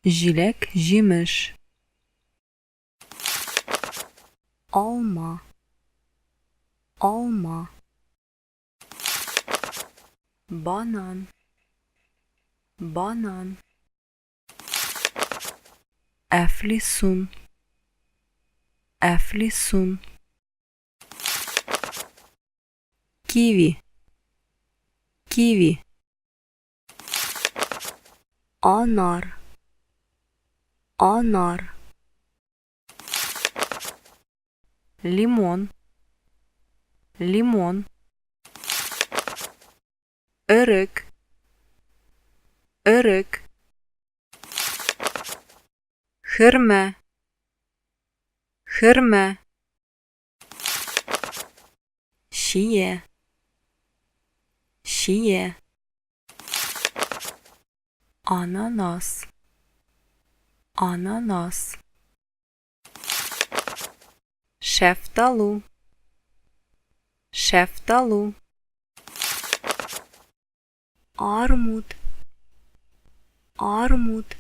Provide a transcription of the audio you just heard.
Җиләк-җимеш. Алма. Алма. Банан. Банан. Әфлисун. Әфлисун. Киви. Киви. Анар. Анар. Лимон. Лимон. Өрек. Өрек. Хөрмә. Хөрмә. Чия. Чия. Ананас. Ананас. Шәфталу. Шәфталу. Армут. Армут.